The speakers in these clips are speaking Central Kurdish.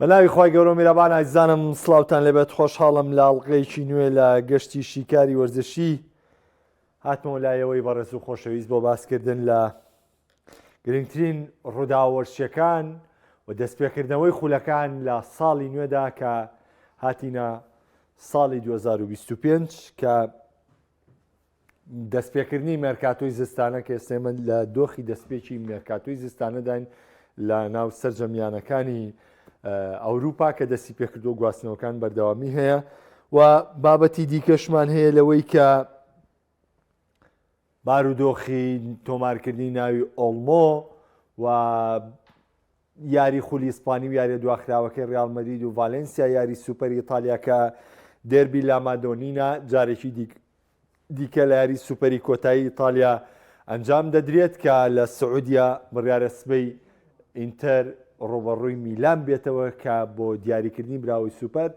بە ناوی خوای گەورە و میرەبان ئازیزانم سڵاوتان لێبێت خۆشحاڵم لە ئەڵقەیەکی نوێ لە گەشتی شیکاری وەرزشی هاتمەوە لایەوەی بەڕێز و خۆشەویست بۆ باسکردن لە گرنگترین ڕووداوە وەرزشیەکان و دەستپێکردنەوەی خولەکان لە ساڵی نوێدا کە هاتینە ساڵی 2025 کە دەستپێکردنی مێرکاتۆی زستانە کە ئێستا ئێمە لە دۆخی دەستپێکی مێرکاتۆی زستانەداین لە ناو سەرجەم یانەکانی ئەوروپا کە دەستی پێکردو گواستنەوەکان بەردەوامی هەیە و بابەتی دیکەشمان هەیە لەوەی کە بارودۆخی تۆمارکردنی ناوی ئۆڵمۆ و یاری خولی ئیسپانی و یاریە دواخراوەکەی ڕیاڵ مەدرید و ڤالێنسیا یاری سوپەری ئیتالیا کە دێربی لامادۆنینا جارێکی دیکە لە یاری سوپەری کۆتایی ئیتالیا ئەنجام دەدرێت کە لە سعودیە بڕیارە سبەی ئینتەر ڕوبەڕووی میلان بێتەوە کە بۆ دیاریکردنی براوەی سوپەر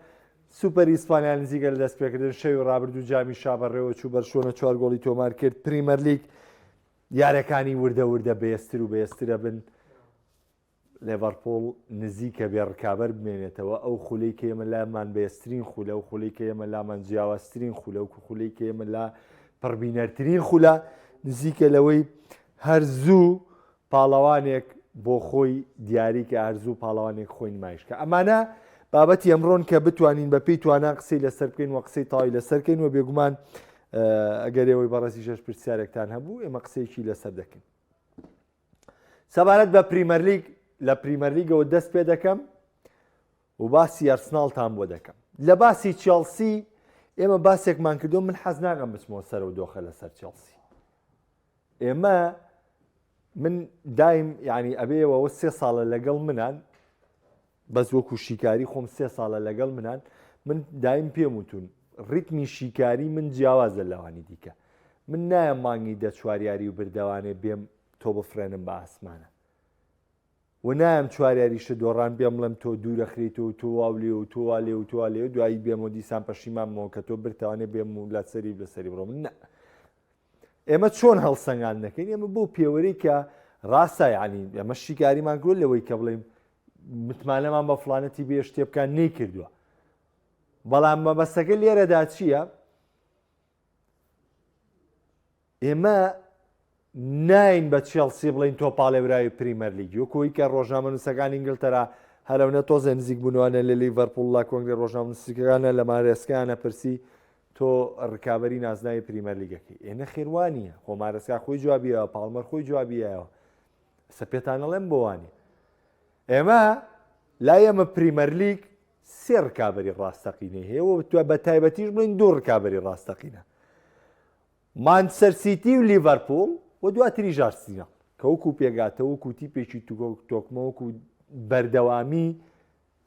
سوپەری ئیسپانیا نزیکە لە دەستپێکردن شەوی ڕابردوو جامی شا بەڕێوەچوو بەرشۆنە چوار گۆڵی تۆمار کرد پریمەرلیگ یارەکانی وردە وردە بەێزتر و بەێزترە بن لێڤەرپوڵ نزیکە بێ ڕکابەر بمێنێتەوە ئەو خولەی کە ئێمە لامان بەێزترین خولە و خولەی کە ئێمە لامان جیاوازترین خولە و خولەی کە ئێمە لا پڕبینەرترین خولە نزیکە لەوەی هەر زوو پاڵەوانێک بۆ خۆی دیاری کە هەر زوو پاڵەوانێک خۆی نمایش کە ئەمانە بابەتی ئەمڕۆن کە بتوانین بە پێی توانا قسەی لەسەر بکەین و قسەی تاوی لەسەر کەین و بێگومان ئەگەر ئێوەی بەڕێزی شەش پرسیارێکتان هەبوو ئێمە قسەیەکی لەسەر دەکەین سەبارەت بە پریمەرلیگ لە پریمەرلیگەوە دەست پێ دەکەم و باسی ئەرسناڵتان بۆ دەکەم لە باسی چێڵسی ئێمە باسێکمان کردو من حەز ناکەم بچمەوە سەر و دۆخە لەسەر چێڵسی ئێمە من دایم یعنی ئەبێەوە سێ ساڵە لەگەڵ منان بەس وەکو شیکاری خۆم سێ ساڵە لەگەڵ منان من دایم پێم وتون ڕیتمی شیکاری من جیاوازە لەوانی دیکە من نایەم مانگی دە چوار یاری و بردەوانێ بێم تۆ بفرێنم بە ئاسمانە و نایەم چوار یاریشە دۆڕان بێم بڵێم تۆ دوورەخریت و تۆ واو لێ و تۆ وا لێ و تۆ وا لێ و دوایی بێم و دیسان پەشیمانمەوە کە تۆ برتوانێ بێم و لەسەری لەسەری بڕۆم نە ئێمە چۆن هەڵسەنگاند دەکەین ئێمە بۆ پێوەری کە ڕاستە یعنی ئێمە شیکاریمان کرد لەوەی کە بڵێم متمانەمان بە فلانەتی بێ شتێ بکان نەی کردووە بەڵام مەبەستەکە لێرەدا چییە ئێمە ناین بە چێڵسی بڵین تۆ پاڵێوراوی پریمەرلیگی وەکوی کە ڕۆژنامەنووسەکان ئینگلتەرا هەرەونە تۆزێ نزیک بوونوانە لە لیڤەرپوڵ لە کۆنگری ڕۆژنامەنووسەکانە لە مارێسکانە پرسی تۆ ڕکابەری نازناوی پریمەرلیگەکەی ئێ نەخێر وا نییە خۆ مارەسکا خۆی جوابیەوە پاڵمەر خۆی جوابیەوە ئێستا پێتان ئەڵێم بۆ وانە ئێمە لای ئەمە پریمەرلیگ سێ ڕکابەری ڕاستەقینەی هەیە و بە تایبەتیش بڵین دوو ڕکابەری ڕاستەقینە مانچستەر سیتی و لیڤەرپوڵ و دواتریش ئارسیناڵ کە وەکو پێگاتە وەکو تیپێکی تۆکمە وەکو بەردەوامی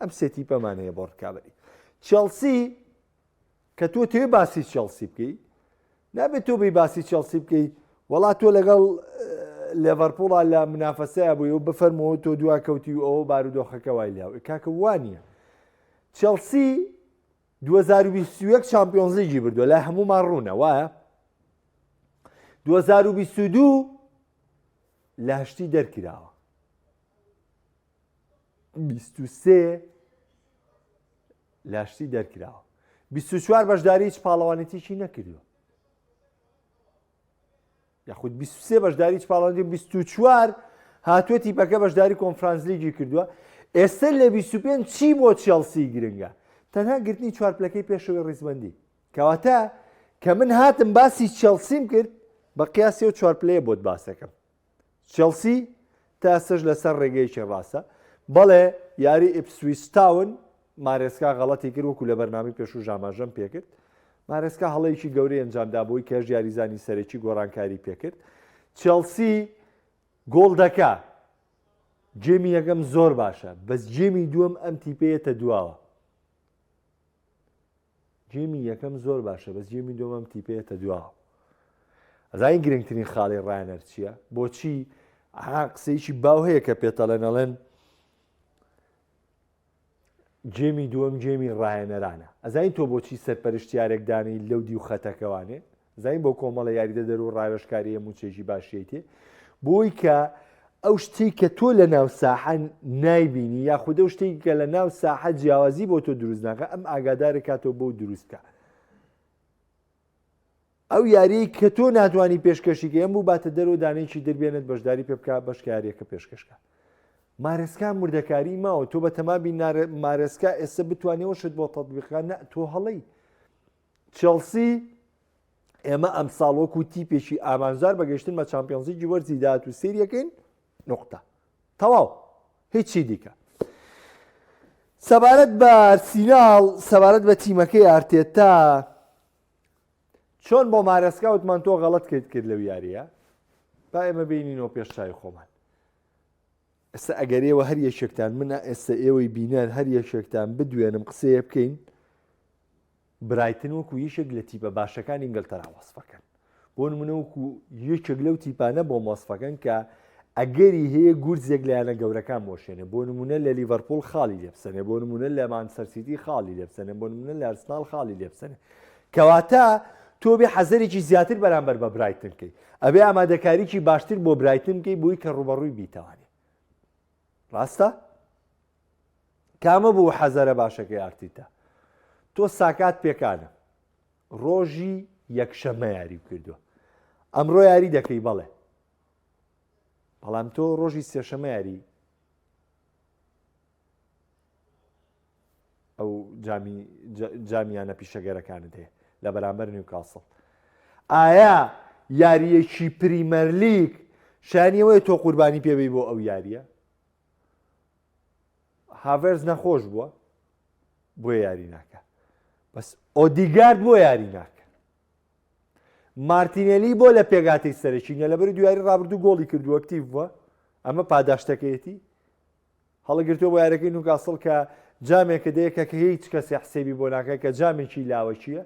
ئەم سێ تیپەمان هەیە بۆ ڕکابەری چێڵسی کە تۆ تێ باسی چێڵسی بکەی نابێت تۆ بی باسی چێڵسی بکەی وەڵا تۆ لەگەڵ لێڤەرپوڵا لە منافەسەیە بووی و بفەرمەوە تۆ دوا کەوتی و ئەوە بارودۆخەکە وای لیا کاکە وانە چێڵسی 2021 چامپیۆنزلیگی بردووە لای هەمومان ڕوونە وایە 2022 لە هەشتی دەرکراوە 23 لاشتی دەرکراوە 24 بەشداری هیچ پاڵەوانێتیی نەکردووە یاخود 23 بەشداری هیچ پاڵەوانێتی 24 هاتووە تیپەکە بەشداری کۆنفرانس لیگی کردووە ئێستا لە 25 چی بۆ چێڵسی گرنگە تەنها گرتنی چوار پلەکەی پێشەوەی ڕیزبندی کەواتە کە من هاتم باسی چێڵسیم کرد بە قیاسی و چوار پلەیە بۆت باسەکەم چێڵسی تا ئێستەش لەسەر ڕێگەیەکی ڕاستە. بەڵێ یاری ئیپسویچ تاون مارێسکا غەڵەتی کرد وەکو لە بەرنامەی پێشووش ئاماژەم پێکرد. مارێسکا هەڵەیەکی گەورەی ئەنجامدا بۆی کەش یاریزانی سەرەکی گۆڕانکاری پێکرد. چێڵسی گۆڵ دەکا. گێمی یەکەم زۆر باشە بەس گێمی دووەم ئەم تیپەیەتە دواوە. گێمی یەکەم زۆر باشە بەس گێمی دووەم ئەم تیپەیەتە دواوە ئەزانی گرنگترین خاڵی ڕایەنەر چییە بۆچی ئەها قسەیەکی باو هەیە کە پێتەڵێن ئەڵێن گێمی دووەم گێمی ڕایەنەرانە ئەزانی تۆ بۆچی سەرپەرشتیارێک دانی لەو دیو خەتەکەوانێ زانین بۆ کۆمەڵە یاریدە دەر و ڕاوێژکاری موچێکی باشیەتی بۆی کە ئەو شتەی کە تۆ لە ناو ساحە نایبینی یاخود ئەو شتێک کە لە ناو ساحە جیاوازی بۆ تۆ دروست ناکە ئەم ئاگادارە کاتەوە بۆ دروست بکە ئەو یاریەی کە تۆ ناتوانانی پێشکەشی کە ئەم بوو باتە دەرەوە دانەیەکی دربێنێت بەشداری پێ بکە بەشکە یاریەکە پێشکەشکە مارێسکا مردەکاری ماوە تۆ بە تەمابی مارێسکا ئێستا بتوانێەوە شت بۆ تەطبیقان نە تۆ هەڵەی چێڵسی ئێمە ئەمساڵ وەکو تیپێکی ئامانجدار بە گەشتن بە چامپیۆنزلیگی وەرزی داهاتوو سەیریەکەین نقطە تەواو هیچی دیکە سەبارەت بە ئەرسیناڵ سەبارەت بە تیمەکەی ئارتێتا چۆن بۆ مارەسکا وتمان تۆ غەڵەت کرد کرد لەو یاریە با ئێمە بینینەوە پێش چای خۆمان ئێستا ئەگەر ئێوە هەر یەکێکتان منە ئێستا ئێوەی بینەر هەر یەکێکتان بدوێنم قسەیە بکەین برایتن وەکو یەکێک لە تیپە باشەکانی ئینگلتەرا وەسفەکەن. بۆ نمونە وەکو یەکێک لەو تیپانە بۆم وەسفەکەن کە ئەگەری هەیە گورزێک لە یانە گەورەکان بۆشێنێ بۆ نمونە لە لیڤەرپوڵ خاڵی لێبسەنێ بۆ نمونە لە مانچستەر سیتی خاڵی لێبسەنێ بۆ نمونە لە ئەرسناڵ خاڵی لێبسەنێ کەواتە تۆ بێ حەزەرێکی زیاتر بەرامبەر بە برایتن بکەی ئەبێ ئامادەکاریی باشتر بۆ برایتن بکەی بۆی کە ڕوبەڕووی بیتوانێ ڕاستە؟ کامە بوو حەزەرە باشەکەی ئارتیتا؟ تۆ ساکات پێکانە ڕۆژی یەکشەممە یاری کردووە ئەمڕۆ یاری دەکەی بەڵێ بەڵام تۆ ڕۆژی سێشەمە یاری ئەو جامی جامیانە پیشەگەرەکانت هەیە لە بەرامبەر نیوکاسڵ ئایا یاریەکی پریمەرلیگ شانیەوەی تۆ قوربانی پێبی بۆ ئەو یاریە هاڤێرز نەخۆش بووە بۆیە یاری ناکە بەس ئۆدیگارد بۆ یاری ناکە مارتینێلی بۆ لە پێگاتی سەرەکی نیە لەبەری دویاری ڕابردوو گۆڵی کردووە ئەکتیڤ بووە ئەمە پاداشتەکەیەتی هەڵگرتووە بۆ یارەکەی نوکاسڵ کە جامێکە دەیەکە کە هیچ کەسێ حسێبی بۆ ناکە کە جامێکی لاوەکیە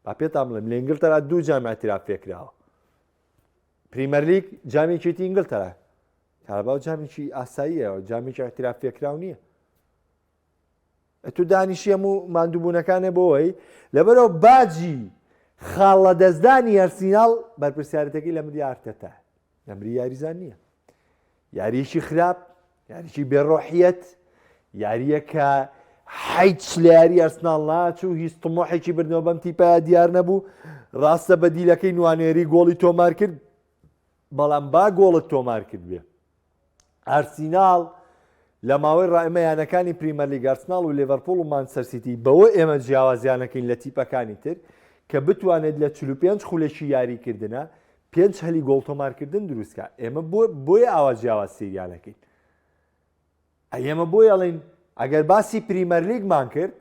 با پێتان بڵێم لە ئینگلتەرا دوو جام اعتراف پێکراوە پریمەرلیگ جامێکێتی ئینگلتەرا کارەباو جامێکی ئاساییە جامێکی اعتراف پێکراو نییە تو دانیشی هەموو ماندووبوونەکانێ بۆی لەبەرەوە باجی خاڵ لە دەستدانی ئەرسیناڵ بەرپرسیارەتەکەی لە ملی ئارتێتا لە ملی یاریزان نییە یاریەکی خراپ یاریی بێڕۆحیەت یاریەکە حیچ لە یاری ئەرسناڵ ناچوو هیچ طموحێکی بردنەوە بەم تیپە دیار نەبوو ڕاستە بەدیلەکەی نوانێری گۆڵی تۆمار کرد بەڵام با گۆڵت تۆمار کردبێ ئارسیناڵ لە ماوەی ڕائمە یانەکانی پریمەرلیگ ئارسناڵ و لێڤەرپوڵ و مانچستەر سیتی بەوە ئێمە جیاوازیانەکەین لە تیپەکانی تر کە بتوانێت لە 45 خولەکی یاریکردنە پێنج هەلی گۆڵ تۆمارکردن دروستکە ئێمە بۆیە ئاوا جیاواز سەیریانەکەین ئەی ئێمە بۆی ئەڵێین ئەگەر باسی پریمەرلیگمان کرد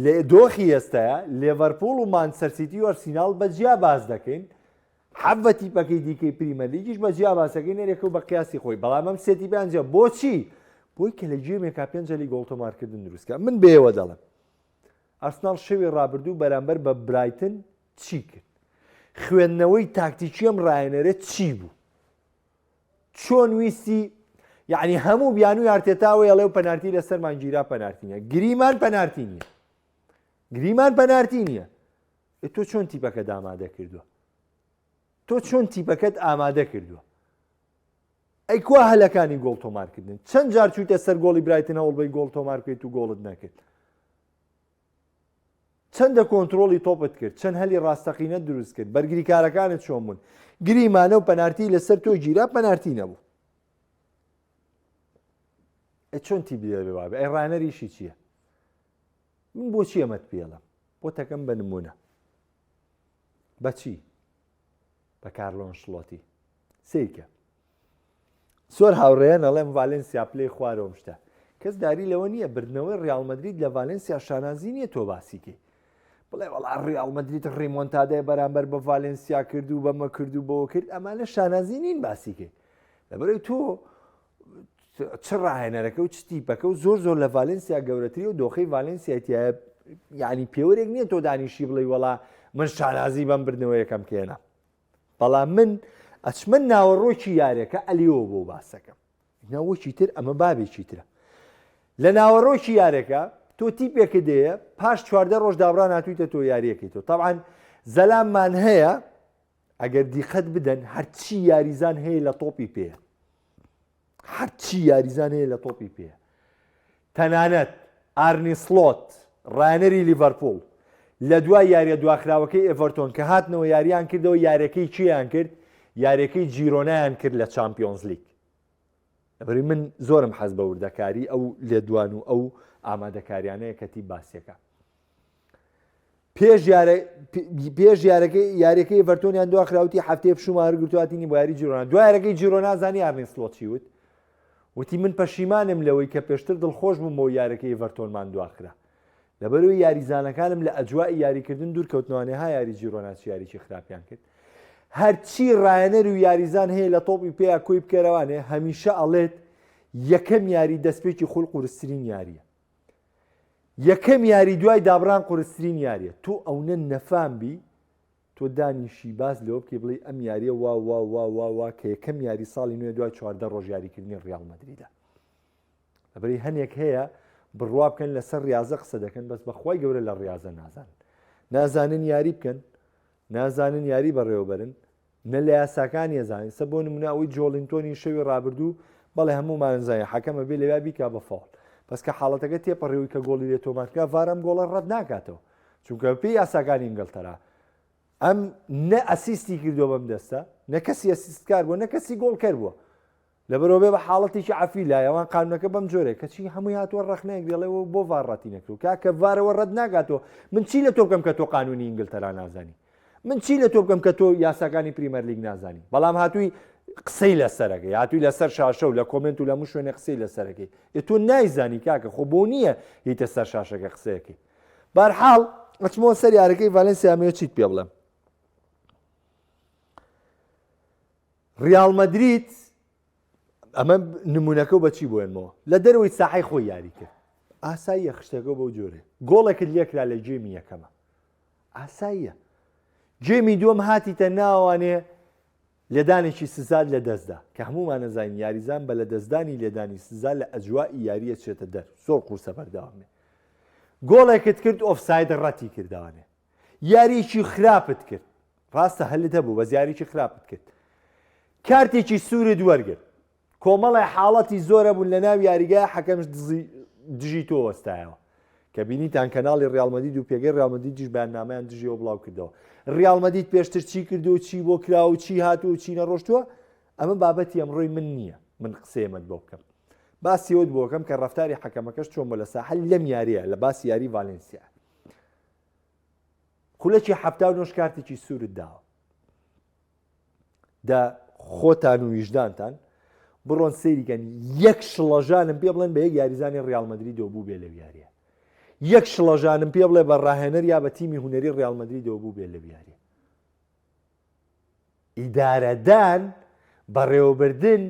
لە دۆخی ئێستایا لێڤەرپوڵ و مانچستەر سیتی و ئەرسیناڵ بە جیا باس دەکەین حەڤە تیپەکەی دیکەی پریمەرلیگیش بە جیا باسەکەی نەرێکە و بە قیاسی خۆی بەڵام ئەم سێ تیپیان جیا بۆچی بۆی کە لە گێمێکا پێنجەلی گۆڵ تۆمارکردن دروستکە من بێوە دەڵێم ئەرسناڵ شەوی ڕابردوو بەرامبەر بە برایتن چی کرد خوێندنەوەی تاکتیکی ئەم ڕایەنەرە چی بوو چۆن ویستی یعنی هەموو بیانوی ئارتێتا وەی ئەڵێ و پەنارتی لەسەرمان گیرا پەنارتی نیە گریمان پەنارتی نییە گریمان پەنارتی نییە تۆ چۆن تیپەکەت ئامادە کردووە تۆ چۆن تیپەکەت ئامادە کردووە ئەی کوا هەلەکانی گۆڵ تۆمارکردن چەند جار چوویتە سەر گۆڵی برایتن هەوڵبەی گۆڵ تۆمار بکەیت و گۆڵت نەکرد چەندە کۆنترۆڵی تۆپت کرد، چەند هەلی ڕاستەقینەت دروست کرد، بەرگریکارەکانت چۆن بوون، گریمانە و پەنارتی لەسەر تۆ گیرا، پەنارتی نەبوو. ئەی چۆن تیپ دەبێ وابێ؟ ئەی ڕانەریشی چییە؟ من بۆچی ئەمەت پێڵم؟ بۆ تەکەم بە نمونە. بەچی؟ بە کارلۆ ئەنشلۆتی. سەیرکە. زۆر هاوڕێیان ئەڵێم ڤالێنسیا پلەی خوارەوەم شتە کەس داری لەوە نییە بردنەوەی ڕیاڵ مەدرید لە ڤالێنسیا شانازی نییە تۆ باسیکەی بڵێ وەڵا ڕیاڵ مەدرید ڕیمۆنتادای بەرامبەر بە ڤالێنسیا کرد و بەمە کرد و بەوە کرد ئەمانە شانازی نین باسیکەی لەبەرەی تۆ چ ڕاهێنەرەکە و چ تیپەکە و زۆر زۆر لە ڤالێنسیا گەورەتری و دۆخی ڤالێنسیای تایە یعنی پێوەرێک نییە تۆ دانیشی بڵێ وەڵا من شانازی بەم بردنەوە یەکەم کێنە بەڵام من ئەچمە ناوەڕۆکی یارێکە ئەلیەوە بۆ باسەکەم ناوەکی تر ئەمە بابێکی ترە لە ناوەڕۆکی یارێکە تۆ تیپێکە دەیە پاش چواردە ڕۆژ دابڕان هاتوویتە تۆ یاریەکەی تۆ طبعاان زەلاممان هەیە ئەگەر دیقەت بدەن هەرچی یاریزان هەیە لە تۆپی پێ. هەرچی یاریزان هەیە لە تۆپی پێ تەنانەت ئارنی سڵۆت ڕایەنەری لیڤەرپوڵ لە دوای یاریە دواخراوەکەی ئێڤەرتۆن کە هاتنەوە یاریان کردەوە یاریەکەی کێیان کرد یاریەکەی جیرۆنایان کرد لە چامپیۆنز لیگ لەبەری من زۆرم حەز بە وردەکاری ئەو لێدوان و ئەو ئامادەکاریانەیە کە تی باسیەکە پێش یارە پێش یارەکەی یاریەکەی ئێڤەرتۆنیان دواخراوتی هەفتەیە پشومان هەرگرتواتینی بۆ یاری جیرۆنا دوای یارەکەی جیرۆنا زانی ئارنی سڵۆت چی وت وتی من پەشیمانم لەوەی کە پێشتر دڵخۆش بووم بۆ یارەکەی ئێڤەرتۆنمان دواخرا لەبەرەوەی یاریزانەکانم لە ئەجوائی یاریکردن دوور کەوتنەوانێ ها یاری جیرۆنا چ یاریی خراپیان کرد هەرچی ڕایەنەر و یاریزان هەیە لە تۆپی پێیا کۆی بکەرەوانێ هەمیشە ئەڵێت یەکەم یاری دەستپێکی خول قورسترین یاریە یەکەم یاری دوای دابران قورسترین یاریە تۆ ئەونە نەفام بی تۆ دانیشی باس لەوە بکەی بڵێی ئەم یاریە وا وا وا وا وا کە یەکەم یاری ساڵی نوێ دوای 14 ڕۆژ یاریکردنی ڕیاڵ مەدریدە لەبەری هەنێک هەیە بڕوا بکەن لەسەر ڕاضە قسە دەکەن بەس بەخوای گەورە لە ڕاضە نازان نازانن یاری بکەن نازانن یاری بەڕێوەبەرن نە لە یاساکانی ئەزانین سە بۆ نمونە ئەوەی جۆڵینتۆنی شەوی ڕابردوو بەڵێ هەموومان زانین حەکەمە بێ لەویا بیکا بە فاوڵ بەس کە حاڵەتەکە تێپەڕیوی کە گۆڵی لێ تۆمار کرا ڤار ئەم گۆڵە ڕەت ناکاتەوە چونکە پێی یاساکانی ئینگلتەرا ئەم نە ئەسیستی کردووە بەم دەستە نە کەسی ئەسیستکار بووە نە کەسی گۆڵکەر بووە لەبەرئەوە بێ بە حاڵەتێکی عەفوی لای ئەوان قانونەکە بەم جۆرەیە کەچی هەمووی هاتووە ڕەخنەیەک دەڵێ و بۆ ڤار ڕەتی نەکرد کاکە ڤارەوە ڕەت ناکاتەوە من چی لە تۆ بکەم کە تۆ قانونی ئینگلتەرا نازانی من چی لە تۆ بکەم کە تۆ یاساکانی پریمەرلیگ نازانی بەڵام هاتووی قسەی لەسەرەکەی هاتووی لەسەر شاشە و لە comment و لە هەموو شوێنێ قسەی لەسەرەکەی ئێ تۆ نایزانی کاکە خۆ بۆ نییە هیتە سەر شاشەکە قسەیەکەی بارحاڵ ئەچمەوە سەر یارەکەی ڤالنسیا مێ چیت پێ بڵێم ڕیاڵ مەدرید ئەمە نمونەکە و بەچی بۆێنمەوە لە دەرەوەی ساحەی خۆی یاری کرد ئاساییە خشتەکە بەو جۆرێ گۆڵێکت لێکرا لە گێمی یەکەمە ئاساییە گێمی دووەم هاتیتە ناوانێ لێدانێکی سزاد لە دەستدا کە هەمومان نەزانین یاریزان بە لە دەستدانی لێدانی سزا لە ئەجوائی یاریە چێتە دەر زۆر قورسە بەردەوامێ گۆڵێکت کرد ئۆفساید ڕەتی کردوانێ یاریەکی خراپت کرد ڕاستە هەلت هەبوو بەس یاریی خراپت کرد کارتێکی سوورت وەرگرت کۆمەڵی حاڵەتی زۆرە بوون لە ناو یاریگای حەکەمش دژی تۆ وەستایەوە کە بینیتان کەناڵی ڕیاڵ مەدید و پێگەی ڕیاڵ مەدریدیش بەیاننامەیان دژیەوە بڵاو کردەوە ڕیاڵ مەدید پێشتر چی کردو و چی بۆ کرا و چی هات و چی نەڕۆشتووە ئەمە بابەتی ئەمڕۆی من نییە من قسەیەمەت بۆ بکەم باسی ئەوت بۆکەم کە ڕەفتاری حەکەمەکەش چۆن بۆ لە ساحە لەم یاریە لە باسی یاری ڤالێنسیا خولەکی 79 کارتێکی سوورت داوە دە خۆتان و ویژدانتان بڕۆن سەیریکەن یەک شڵەژانم پێ بڵێن بە یەک یاریزانی ڕیال مەدریدەوە بوو بێ لەو یاریە یەک شڵەژانم پێ بڵێ بە ڕاهێنەر یا بە تیمی هونەری ڕیال مەدریدەوە بوو بێ لەو یاریە ئیدارەدان بەڕێوەبردن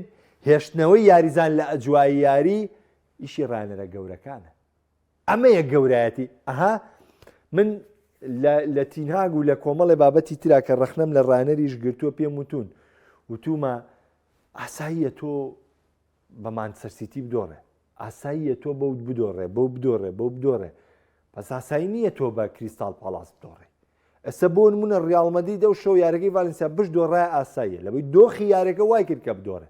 هێشتنەوەی یاریزان لە ئەجوایی یاری ئیشی ڕانەرە گەورەکانە ئەمەیە گەورایەتی ئەها من لە تینهاگ و لە کۆمەڵێ بابەتی ترا کە ڕەخنەم لە ڕانەریش گرتووە پێم وتون وتومە ئاساییە تۆ بە مانچستەر سیتی بدۆڕێ ئاساییە تۆ بەو بدۆڕێ بەو بدۆڕێ بەو بدۆڕێ بەس ئاسایی نییە تۆ بە کریستال پاڵاس بدۆڕێ ئەسە بۆ نمونە ڕیاڵ مەدرید ئەو شەو یارەکەی ڤالنسیا بش دۆڕای ئاساییە لەبەی دۆخی یارەکە وای کرد کە بدۆڕێ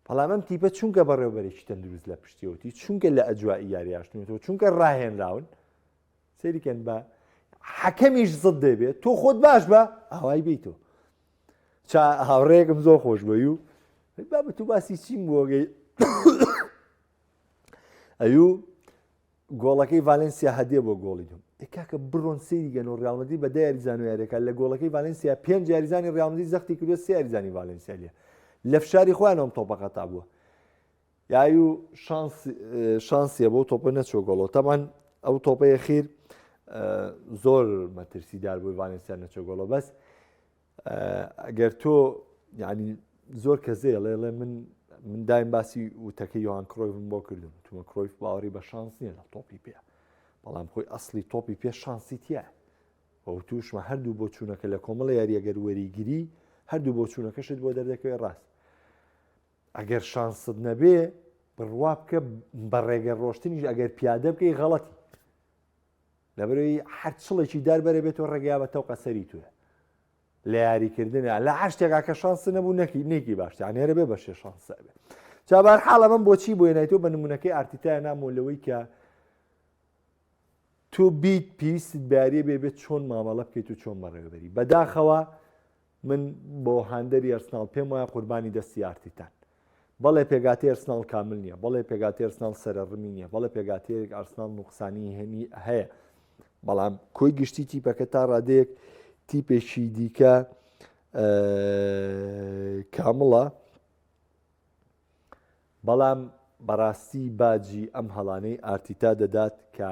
بەڵام ئەم تیپە چونکە بەڕێوبەرێکی تەندروست لە پشتیەوەتی چونکە لە ئەجوائی یاریاشتونەوە چونکە ڕاهێنراون سەیریکەن بە حەکەمیش زد دەبێت تۆ خۆت باش بە ئاوای بیتۆ چا هاوڕێکم زۆر خۆش بووی و بابە تو باسی چیم بۆگەی ئەیو گۆڵەکەی ڤالێنسیا هەدیە بۆ گۆڵی دووەم. ئێ کاکە بڕۆن سەیری گەن و ڕیاڵ مەدرید بە دە یاریزان و یاریەکە لە گۆڵەکەی ڤالێنسیا پێنج یاریزانی ڕیاڵ مەدرید زەختی کردووە سێ یاریزانی ڤالێنسیا لێ لە فشاری خۆیان ئەم تۆپە قەتا بووە یایو شانس شانسیە بۆ تۆپە نەچوە گۆڵەوە تەبعەن ئەو تۆپەیە خیر زۆر مەترسیدار بووی ڤالێنسیا نەچوە گۆڵەوە بەس ئەگەر تۆ یعنی زۆر کەس دێ ڵێ من من دایم باسی وتەکەی یۆهان کرۆیفم بۆ کردم تومە کرۆیف باوەڕی بە شانس نییە لە تۆپی پێ بەڵام خۆی ئەسلی تۆپی پێ شانسی تیایە و تووشمە هەردوو بۆچوونەکە لە کۆمەڵە یاریەگەر وەریگری هەردوو بۆچوونەکەشت بۆ دەردەکەوێت ڕاست ئەگەر شانست نەبێ بڕوا بکە بە ڕێگە ڕۆشتنیش ئەگەر پیادە بکەی غەڵەتی لەبەرەوەی هەر چڵێکی دار بەرە بێت و ڕێگەیا بە تەوقە سەری توێ. لە یاریکردنە لە هەر شتێکا کە شانس نەبوو نەکی نێکی باشتر یعنی هەرە بێ بەشێ شانسە بێ جا بەهەرحاڵ ئەمەم بۆچی بۆ نایتۆ بە نمونەکەی ئارتیتای نامۆ لەوەی کە تۆ بیت پێویستت باریە بێ بێت چۆن مامەڵە بکەیت و چۆن بەڕێوەبەری بەداخەوە من بۆ هاندەری ئەرسناڵ پێم وایە قوربانی دەستی ئارتیتان بەڵێ پێگاتی ئەرسناڵ کامل نییە بەڵێ پێگاتی ئەرسناڵ سەرڕمی نییە بەڵێ پێگاتەیەک ئەرسناڵ نوقسانی هەنی هەیە بەڵام کۆی گشتی تیپەکە تا ڕادەیەک تیپێکی دیکە کامڵە بەڵام بەڕاستی باجی ئەم هەڵانەی ئارتیتا دەدات کە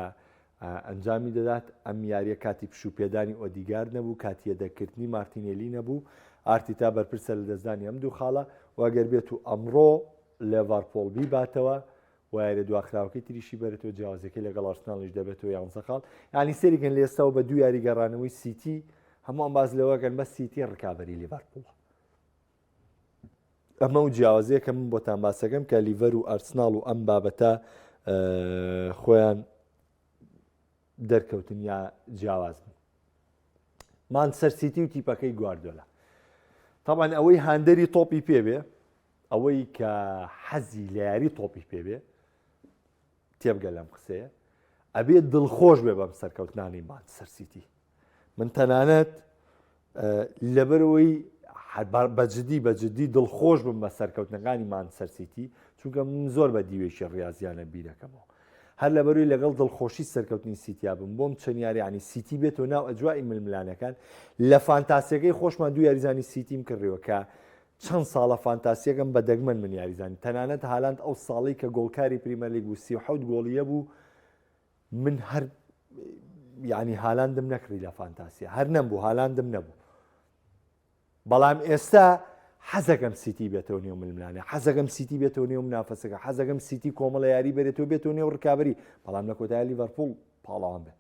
ئەنجامی دەدات، ئەم یاریە کاتی پشوو پێدانی ئۆدیگارد نەبوو، کاتی یەدەگکردنی مارتینێلی نەبوو، ئارتیتا بەرپرسە لەدەستدانی ئەم دوو خاڵە و ئەگەر بێت و ئەمڕۆ لێڤەرپوڵ بیباتەوە و یاریە دواخراوەکەی تریشی بەرێتەوە جیاوازیەکەی لەگەڵ ئارسناڵیش دەبێتەوە یانزە خاڵ، یانی سەیری کەن لە ئێستاوە بە دوو یاری گەڕانەوەی سیتی هەمووان باس لەوەکەن بەس سیتی ڕکابەری لیڤەرپوڵە. ئەمە و جیاوازیە کە من بۆتان باسەکەم کە لیڤەر و ئەرسناڵ و ئەم بابەتە خۆیان دەرکەوتن یا جیاواز بن مانچستەر سیتی و تیپەکەی گواردۆلا طبعا ئەوەی هاندەری تۆپی پێ بێ ئەوەی کە حەزی لە یاری تۆپی پێ بێ تێبگە لەم قسەیە ئەبێ دڵخۆش بێ بەم سەرکەوتنانی مانچستەر سیتی من تەنانەت لەبەرەوەی بەجددی بەجددی دڵخۆش بم بە سەرکەوتنەکانی مانچستەر سیتی چونکە من زۆر بە دیوێکی ڕاضیانە بیرەکەمەوە هەر لەبەروی لەگەڵ دڵخۆشی سەرکەوتنی سیتیا بم بۆم چەند یاریانی سیتی بێتەوە ناو ئەجوائی ململانەکان لە فانتاسیەکەی خۆشمان دوو یاریزانی سیتیم کڕیوە کە چەند ساڵە فانتاسیەکەم بە دەگمەن من یاریزانی تەنانەت هالاند ئەو ساڵی کە گۆڵکاری پریمەرلیگ بوو 37 گۆڵیە بوو من هەر یعنی هالاندم نەکڕی لە فانتاسیا هەر نەمبوو هالاندم نەبوو بەڵام ئێستا حەزەکەم سیتی بێتەوە نێو ململانێ حەزەکەم سیتی بێتەوە نێو منافەسەکە حەزەکەم سیتی کۆمەڵە یاری بەرێتەوە بێتەوە نێو ڕکابی بەڵام لە کۆتایی لیڤەرپوڵ پاڵەوان بێ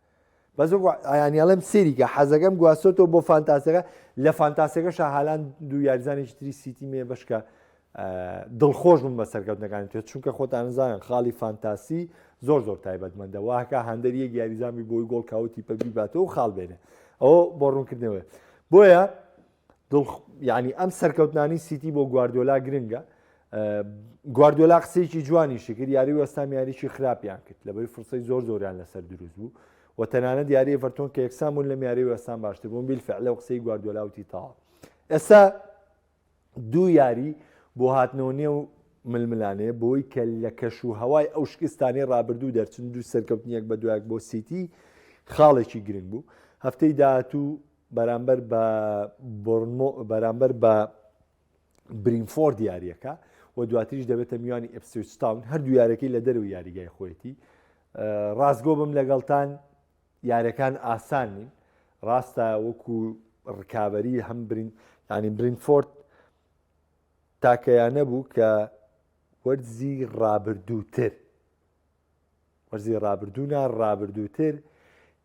بەس ئەیانیاڵێم سێریکە حەزەکەم گواستۆتەوە بۆ فانتاسەکە لە فانتاسەکە شاهالان دوو یاریزانێکی تری سیتی مێ بەشکە دڵخۆش بم بە سەرکەوتنەکانی تر چونکە خۆتان زانن خاڵی فانتاسی زۆر زۆر تایبەتمەندە واکە هەندەر یەک یاریزانبی بۆی گۆڵ کاوتی پە بیباتەوە و خاڵ بێنێ ئەوە بۆ ڕوونکردنەوەی بۆیە دڵ یعنی ئەم سەرکەوتنانی سیتی بۆ گواردۆلا گرنگە گواردۆلا قسەیەکی جوانیشی کرد یاری وەستام یاریی خراپیان کرد لەبەری فرسەی زۆر زۆریان لەسەر دروست بوو و تەنانەت یاری ئێڤەرتۆن کە یەکسان بوون لەم یاری وەستام باشتر بوون بیلفعل لەو قسەی گواردۆلا وتی تەواو ئێستا دوو یاری بۆ هاتنەوە نێو ململانێ بۆی کە لە کەش و هەوای ئەو شکستانەی ڕابردوو دەرچن دوو سەرکەوتن یەک بە دوایەک بۆ سیتی خاڵێکی گرنگ بوو هەفتەی داهاتوو بەرامبەر بە بۆرنمۆ بەرامبەر بە برینفۆرد یاریەکە و دواتریش دەبێتە میوانی ئێپسویچ تاون هەردوو یارەکەی لە دەرەوەی یاریگای خۆیەتی ڕاستگۆ بم لەگەڵتان یاریەکان ئاسان نین ڕاستە وەکو ڕکابی هەم برین ینی برینفۆرد تاکەیانە بوو کە وەرزی ڕابردووتر وەرزی ڕابردوو نا ڕابردووتر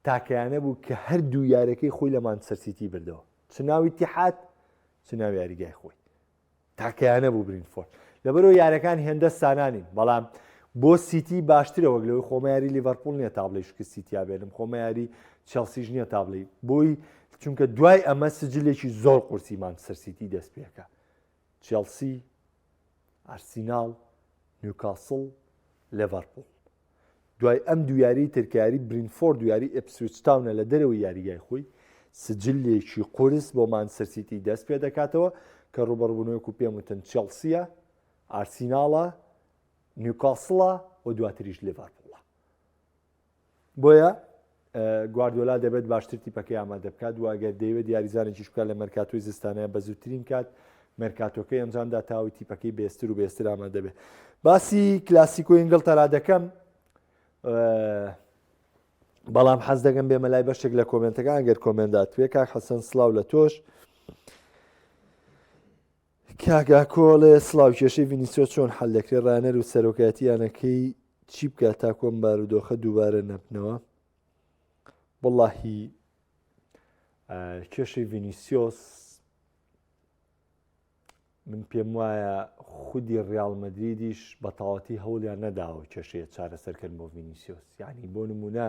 تاکەیانە بوو کە هەردوو یارەکەی خۆی لە مانچستەر سیتی بردەوە چ ناو ئیتیحاد چ ناو یاریگای خۆی تاکەیانە بوو برینفۆرد لەبەرەوە یارەکان هێندە سانانین بەڵام بۆ سیتی باشترە وەک لەوەی خۆمە یاری لیڤەرپوڵ نییە تا بڵێی شکستی تیا بێنم خۆمە یاری چێڵسیش نییە تا بڵێی بۆی چونکە دوای ئەمە سجلێکی زۆر قورسی مانچستەر سیتی دەست پێکە چێڵسی ئارسیناڵ نیوکاسڵ لێڤەرپوڵ دوای ئەم دوو یاریی تر کە یاری برینفۆرد و یاری ئێپسویچ تاونە لە دەرەوەی یاریگای خۆی، سجلێکی قورس بۆ مانچستەر سیتی دەست پێدەکاتەوە کە ڕووبەڕووبوونەوەی وەکو پێم وتن چێڵسییە، ئارسیناڵە، نیوکاسڵە و دواتریش لیڤەرپوڵە. بۆیە گواردیۆلا دەبێت باشتر تیپەکەی ئامادە بکات و ئەگەر دەیەوێت یاریزانێکیش بکات لە مەرکاتۆی زستانە بە زووترین کات مەرکاتۆکەی ئەنجامدا تاوی تیپەکەی بێستر و بێستر ئامادە بێت باسی کلاسیکۆ ئینگلتەرا دەکەم بەڵام حەز دەکەم بێمە لای بەشێک لە کۆمنتەکان گەر کۆمنتدا توێ کاک حەسەن سلااو لە تۆش کاک ئاکۆ ئەڵێ سڵاو کێشەی ڤینیسیۆس چۆن حەل دەکرێت ڕانەر و سەرۆکایەتی یانەکەی چی بکات تاکو ئەم بارودۆخە دووبارە نەبنەوە وەڵاهی کێشەی ڤینیسیۆس من پێم وایە خودی ڕیاڵ مەدریدیش بە تەواوەتی هەوڵیان نەداوە کێشەیە چارەسەرکردن بۆ ڤینیسیۆس یعنی بۆ نمونە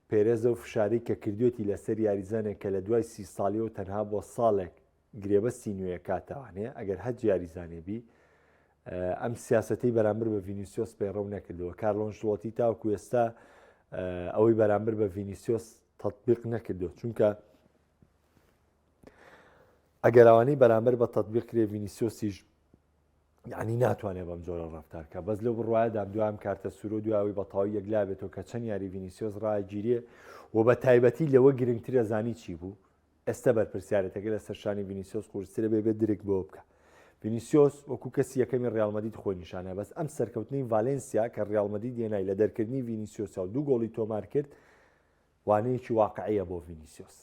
پێرێزە و فشاری کە کردوێتی لەسەر یاریزانێک کە لە دوای سی ساڵیەوە تەنها بۆ ساڵێک گرێبەستی نوێ کاتەوانێ ئەگەر هەر یاریزانێ بی ئەم سیاسەتەی بەرامبەر بە ڤینیسیۆس پەیڕەو نەکردەوە کارلۆ ئەنشلۆتی تاوەکو ئێستا ئەوەی بەرامبەر بە ڤینیسیۆس تەطبیق نەکردو چونکە ئەگەر ئەوانەی بەرامبەر بە تەطبیق کرێ ڤینیسیۆسیش یعنی ناتوانێت بەم جۆرە ڕفتار کە بەس لەو بڕواەدام دوام کارتە سوورۆ دواوی بە تەواوی یەکلا بێتەوە کە چەند یاری ڤینیسیۆس ڕاگیرێ و بە تایبەتی لەوە گرنگترە زانی چی بوو ئێستا بەرپرسیارێتەکە لەسەر شانی ڤینیسیۆس قورسترە بێ بێت درک بەوە بکە ڤینیسیۆس وەکو کەسی یەکەمی ڕیال مەدرید خۆی نیشانە بەس ئەم سەرکەوتنەی ڤالێنسیا کە ڕیال مەدرید هێنای لە دەرکردنی ڤینیسیۆسا و دوو گۆڵی تۆمار کرد وانەیەکی واقعیە بۆ ڤینیسیۆس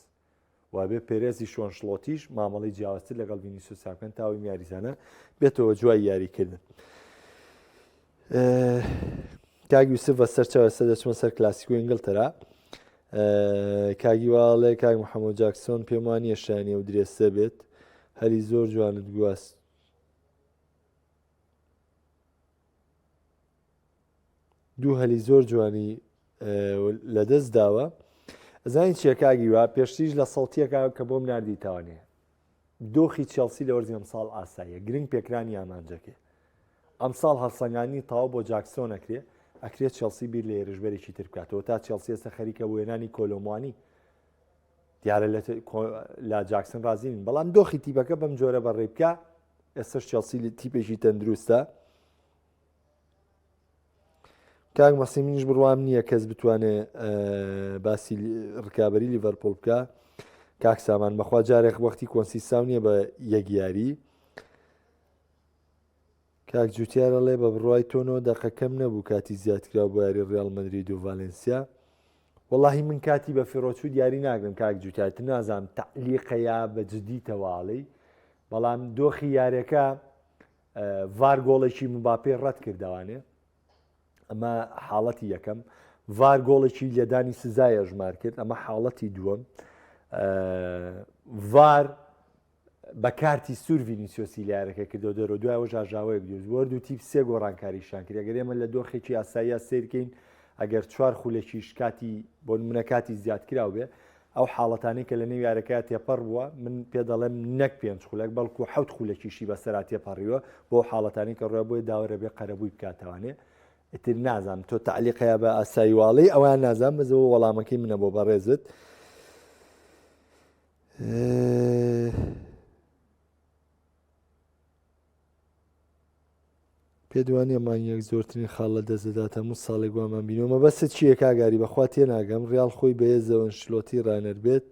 و بێ پێرێزی شۆنشلۆتیش مامەڵەی جیاوازتر لەگەڵ ڤینیسیۆسا بکەن تاوەی یاریزانە بێتەوە جوای یاریکردن. کاک یوسف بە سەر چاو ئێستا دەچمە سەر کلاسیکۆ ئینگلتەرا کاگی واڵێ کاک محەممەد جاکسۆن پێم وان نییە شایانی ئەو درێسە بێت هەلی زۆر جوانت گواست دوو هەلی زۆر جوانی لەدەست داوە ئەزانی چیە کاگی وا پێشتریش لە سەڵتیەکە کە بۆم ناردی تاوانێ دۆخی چێڵسی لە وەرزی ئەمساڵ ئاساییە، گرنگ پێکرانی ئامانجەکەیە. ئەمساڵ هەڵسەنگاندنی تەواو بۆ جاکسۆن ئەکرێ، ئەکرێ چێڵسی بیر لە هێرشبەرێکی تر بکاتەوە، تا چێڵسی ئێستا خەریکە بۆ هێنانی کۆلۆموانی. دیارە لە جاکسن ڕازی نین، بەڵام دۆخی تیپەکە بەم جۆرە بەڕێ بکە، ئێستاش چێڵسی تیپێکی تەندروستە. کاک مەسی منیش بڕوام نییە کەس بتوانێ باسی ڕکابی لیڤەرپۆل بکە کاک سامان بەخوا جارێک وەختی کۆنسیساو نییە بە یەک یاری کاک جوتیارە ڵێ بە بڕای تۆنەوە دەقەکەم نەبوو کاتی زیادکرا بۆ یاری ڕیال مەدرید و ڤالنسیا وەڵاهی من کاتی بە فیڕۆچوو دیاری ناگرم کاک جوتیار تر نازانم تەعلیقە یا بە جدی تەواڵی بەڵام دۆخی یارەکە ڤار گۆڵێکی مباپێ ڕەت کردەوانێ ئەمە حاڵەتی یەکەم ڤار گۆڵێکی لێدانی سزای ئەژمار کرد ئەمە حاڵەتی دووەم ڤار بە کارتی سوور ڤینیسیۆسی لە یارەکە کردەوە دەرەوە دوای ئەوەش ئاژاوەیەک دروست بوو هەردوو تیپ سێ گۆڕانکاریشیان کرد ئەگەر ئێمە لە دۆخێکی ئاساییە سەیرکەین ئەگەر چوار خولەکیش کاتی بۆ نمونە کاتی زیادکراو بێ ئەو حاڵەتانەی کە لە نێو یارەکە تێپەڕ بووە من پێ دەڵێم نەک پێنج خولەک بەڵکو حەوت خولەکیشی بەسەرا تێپەڕیوە بۆ حاڵەتانی کە ڕوە بۆیە داوەرە بێ قەرەبووی بکاتەوانێ ئیتر نازانم تۆ تەعلیقەیە بە ئاسایی واڵی ئەویان نازانم بەزەوە وەڵامەکەی منە بۆ بەڕێزت پێت وانیە مانگێک زۆرترین خاڵ لە دەست دەدات هەموو ساڵێک وامان بینەوە مەبەستت چییە کاگاری بەخوا تێناگەم ڕیاڵ خۆی بەهێزەوە ئەنشلۆتی ڕانەر بێت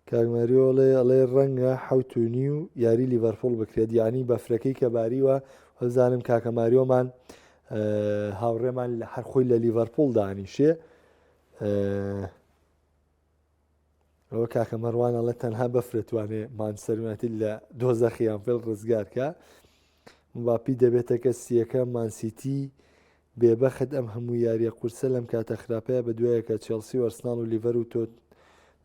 کاک ماریۆ ئەڵێ ئەڵێ ڕەنگە حەوت و نیو یاری لیڤەرپوڵ بکرێت یعنی بەفرەکەی کە باریوە وەزانم کاکە ماریۆمان هاوڕێمان لە هەر خۆی لە لیڤەرپوڵ دانیشێ ئەوە کاکە مەروان ئەڵێ تەنها بەفرە توانێ مانچستەر یونایتد لە دۆزەخی ئەنفیڵد ڕزگار کا مباپی دەبێتە کەسیەکە مانسیتی بێبەخت ئەم هەموو یاریە قورسە لەم کاتە خراپەیە بە دوایەکە چێڵسی و ئەرسناڵ و لیڤەر و تۆت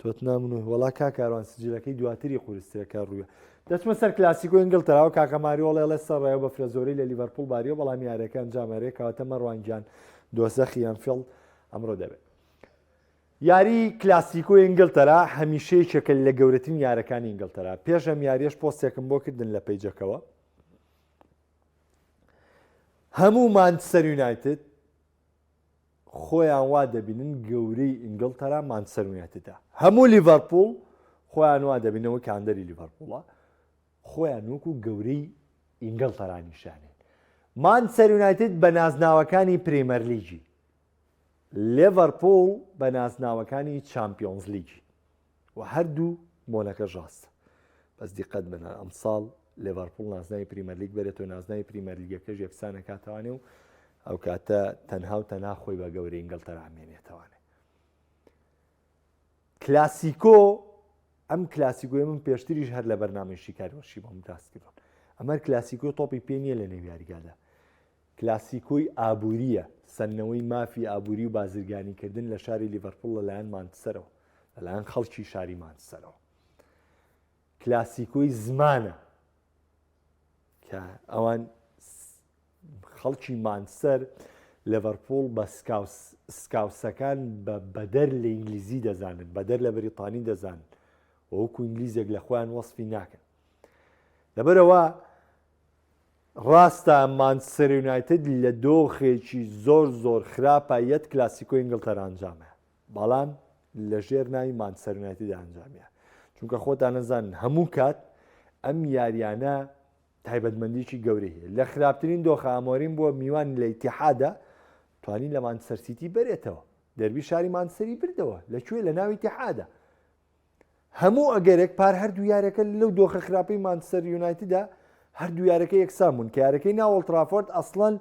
تۆتنامن و وەڵا کاکاروان سجلەکەی دواتری قورسترە کە ڕووە دەچمە سەر کلاسیکۆ ئینگلتەراوە کاکە ماریۆڵێ ئەڵێ سەر ڕێوە بەفرە زۆری لە لیڤەرپوڵ باریوە بەڵام یاریەکە ئەنجامەرێ کەواتە مەڕوان گیان دۆزەخی ئەنفیڵد ئەمڕۆ دەبێت یاری کلاسیکۆی ئینگلتەرا هەمیشە یەکێکە لە گەورەترین یارەکانی ئینگلتەرا. پێش ئەم یاریەش پۆستێکم بۆ کردن لە پەیجەکەوە. هەموو مانچستەر یونایتد خۆیان وا دەبینن گەورەی ئینگلتەرا مانچستەر یونایتدە. هەموو لیڤەرپوڵ خۆیان وا دەبینەوە کاندەری لیڤەرپوڵە خۆیان وەکو گەورەی ئینگلتەرا نیشانێن. مانچستەر یونایتد بە نازناوەکانی پرێمەرلیگی لێڤەرپوڵ بە نازناوەکانی چامپیۆنزلیگی و هەردوو بۆنەکەش ڕاستە بەس دیقەت بن ئەمساڵ لێڤەرپوڵ نازناوی پریمەرلیگ بەرێتەوە نازناوی پریمەرلیگەکەش یەکسان ئەکاتەوانێ و ئەو کاتە تەنها و تەنها خۆی بە گەورەی ئینگلتەرا مێنێتەوانێ کلاسیکۆ ئەم کلاسیکۆی من پێشتریش هەر لە بەرنامەی شیکاری وەرشی بۆم باس کردوون ئەمەر کلاسیکۆ تۆپی پێ نییە لە نێو یاریگادا کلاسیکۆی ئابوورییە، سەندنەوەی مافی ئابووری و بازرگانیکردن لە شاری لیڤەرپوڵ لەلایەن مانچستەرەوە، لەلایەن خەڵکی شاری مانچستەرەوە. کلاسیکۆی زمانە کە ئەوان خەڵکی مانچستەر لێڤەرپوڵ بە سکاوسەکان بە بەدەر لە ئینگلیزی دەزانن، بەدەر لە بەریتانی دەزانن. وەکو ئینگلیزێک لە خۆیان وەسفی ناکەن لەبەرەوە ڕاستە مانچستەر یونایتد لە دۆخێکی زۆر زۆر خراپە یەت کلاسیکۆ ئینگڵتەرا ئەنجامە بەڵام لە ژێر ناوی مانچستەر یونایتد ئەنجامیە چونکە خۆتان نەزانن هەموو کات ئەم یاریانە تایبەتمەندیی گەورەی هەیە لە خراپترین دۆخە ئامۆریم بووە میوان لە ئیتیحادە توانی لە مانچستەر سیتی بەرێتەوە دەربی شاری مانچستەری بردەوە لە کوێ لە ناوی ئیتیحادە هەموو ئەگەرێک پار هەردوو یارەکە لەو دۆخە خراپەی مانچستەر یونایتدا هەردوو یارەکە یەکسان بوون کە یارەکەی ناو ئۆڵترافۆرد ئەسڵەن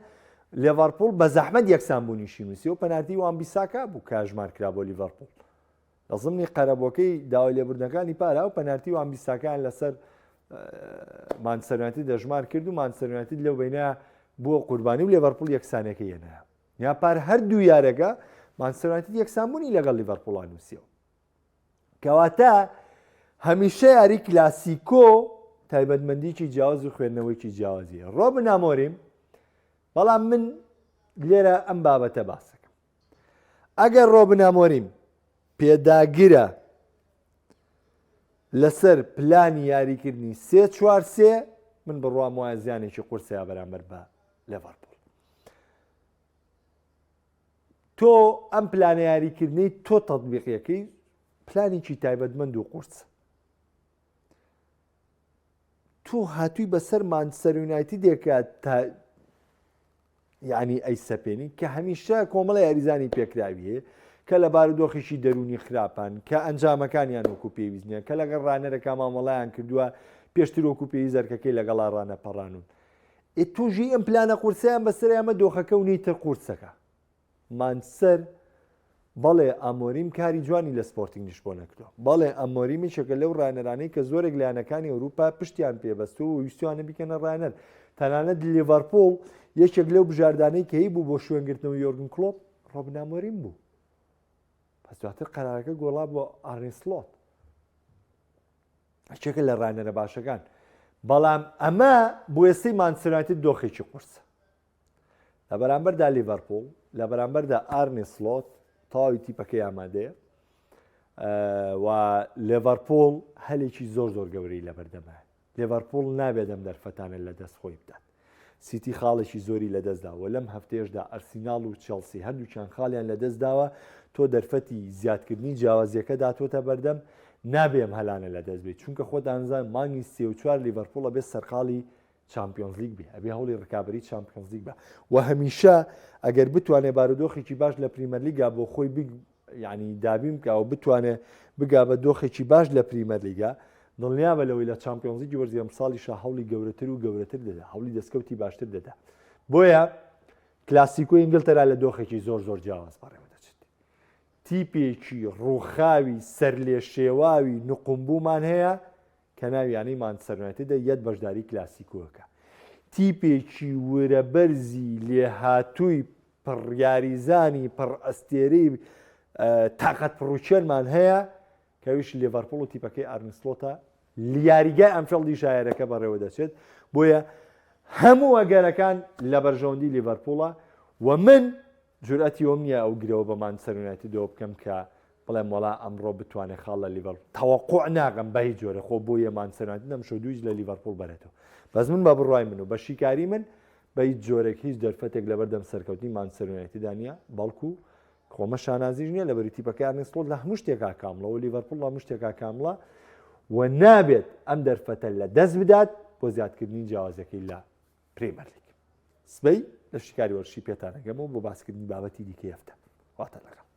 لێڤەرپوڵ بە زەحمەت یەکسان بوونیشی نووسی و پەنارتی وان بیساکا بوو کە هەژمار کرا بۆ لیڤەرپوڵ لە زمنی قەرەبووەکەی داوای لێبوردنەکانی پارا و پەنارتی وان بیساکان لەسەر مانچستەر یونایتد دەژمار کرد و مانچستەر یونایتد لەو بینە بووە قوربانی و لێڤەرپوڵ یەکسانەکەی هێنایە یا پار هەردوو یارەکە مانچستەر یونایتد یەکسانبوونی لەگەڵ لیڤەرپوڵا نووسیەوە کەواتە هەمیشە یاری کلاسیکۆ تایبەتمەندیکی جیاواز و خوێندنەوەیکی جیاوازی ڕۆبن ئامۆریم بەڵام من لێرە ئەم بابەتە باسەکەم ئەگەر ڕۆبن ئامۆریم پێداگرە لەسەر پلانی یاریکردنی سێ چوار سێ من بڕوام وایە زیانێکی قورسەیە بەرامبەر بە لێڤەرپوڵ تۆ ئەم پلانە یاریکردنەی تۆ تەطبیقیەکەی پلانێکی تایبەتمەند و قورس تۆ هاتووی بەسەر مانچستەر یونایتدێکە تا یعنی ئەی سەپێنی کە هەمیشە کۆمەڵە یاریزانی پێکراوی هەیە کە لە بارودۆخێکی دەرونی خراپان کە ئەنجامەکانیان وەکو پێویست نییە کە لەگەڵ ڕانەرەکە مامەڵیان کردووە پێشتر وەکو پێویست زەرکەکەی لەگەڵا ڕانەپەڕانون ئێ تۆژی ئەم پلانە قورسەیان بەسەر ئەمە دۆخەکە و نیتر قورسەکە مانچستەر بەڵێ ئامۆریم کاری جوانی لە سپۆرتینگ لیشبۆنە کردووە بەڵێ ئامۆریم یەکێکە لەو ڕانەرانەی کە زۆرێک لە یانەکانی ئەوروپا پشتیان پێبەستووە و ویستویانە بیکەنە ڕانەر تەنانەت لیڤەرپوڵ یەکێک لەو بژاردانەی کە هەیبوو بۆ شوێنگرتنەوەی یۆرگن کلۆپ ڕۆبن ئامۆریم بوو پس دواتر قەرارەکە گۆڕا بۆ ئارنی سلۆت یەکێکە لە ڕانەرە باشەکان بەڵام ئەمە بۆ ئێستەی مانچستەر یونایتد دۆخێکی قورسە لە بەرامبەردا لیڤەرپوڵ لە بەرامبەردا ئارنی سلۆت تەواوی تیپەکەی ئامادەیە و لێڤەرپوڵ هەلێکی زۆر زۆر گەورەی لەبەردەمە لێڤەرپوڵ نابێت ئەم دەرفەتانە لە دەست خۆی بدات سیتی خاڵێکی زۆری لەدەستداوە لەم هەفتەیەشدا ئەرسیناڵ و چێڵسی هەردووکیان خاڵیان لەدەستداوە تۆ دەرفەتی زیادکردنی جیاوازیەکە داتۆتە بەردەم نابێ ئەم هەلانە لەدەست بێت چونکە خۆتانزان مانگی سێ و چوار لیڤەرپوڵ ئەبێ سەرقاڵی چامپیۆنزلیگ بێ ئەبێ هەوڵی ڕکابی چامپیۆنزلیگ بە و هەمیشە ئەگەر بتوانێت بارودۆخێکی باش لە پریمەرلیگا بۆ خۆی یعنی دابین بکە و بتوانێت بگا بە دۆخێکی باش لە پریمەرلیگا دڵنیابە لەوەی لە چامپیۆنزلیگی وەرزی ئەمساڵیشا هەوڵی گەورەتر و گەورەتر دەدا هەوڵی دەستکەوتی باشتر دەدا بۆیە کلاسیکۆی ئینگلتەرا لە دۆخێکی زۆر زۆر جیاواز بەڕێوە دەچێت تیپێکی ڕووخاوی سەرلێشێواوی نقومبوومان هەیە کە ناوی یانەی مانچستەر یونایتدە یەت بەشداری کلاسیکۆکە تیپێکی ورەبەرزی لێهاتووی پڕ یاریزانی پڕ ئەستێرەی تاقەت پڕوچێنمان هەیە کە ئەویش لیڤەرپوڵ و تیپەکەی ئارنی سلۆتە لە یاریگای ئەنفیڵدیش یاریەکە بەڕێوە دەچێت بۆیە هەموو ئەگەرەکان لە بەرژەوەندی لیڤەرپوڵە و من جورئەتی ئەوم نییە ئەو گرەوە بە مانچستەر یونایتدەوە بکەم کە بڵێم وەڵا ئەمڕۆ بتوانێت خاڵ لە لیڤەرپوڵ تەوەقوع ناکەم بە هیچ جۆرە خۆ بۆ یە مانچستەر یونایتد ئەمشەو دوویش لە لیڤەرپوڵ بەرێتەوە بەس من بە بڕوای من و بە شیکاری من بە هیچ جۆرێک هیچ دەرفەتێک لەبەردەم سەرکەوتنی مانچستەر یونایتددا نییە بەڵکو خۆمە شانازیش نییە لەبەری تیپەکەی ئارنێ سڵۆت لە هەموو شتێکا کامڵە و لیڤەرپوڵ لە هەموو شتێکا کامڵە و نابێت ئەم دەرفەتە لە دەست بدات بۆ زیادکردنی جیاوازەکەی لە پریمەرلیگ سبەی لە شیکاری وەرشی پێتانەگەمەوە بۆ باسکردنی بابەتی دیکەی هەفتە واتە لەگەڵ.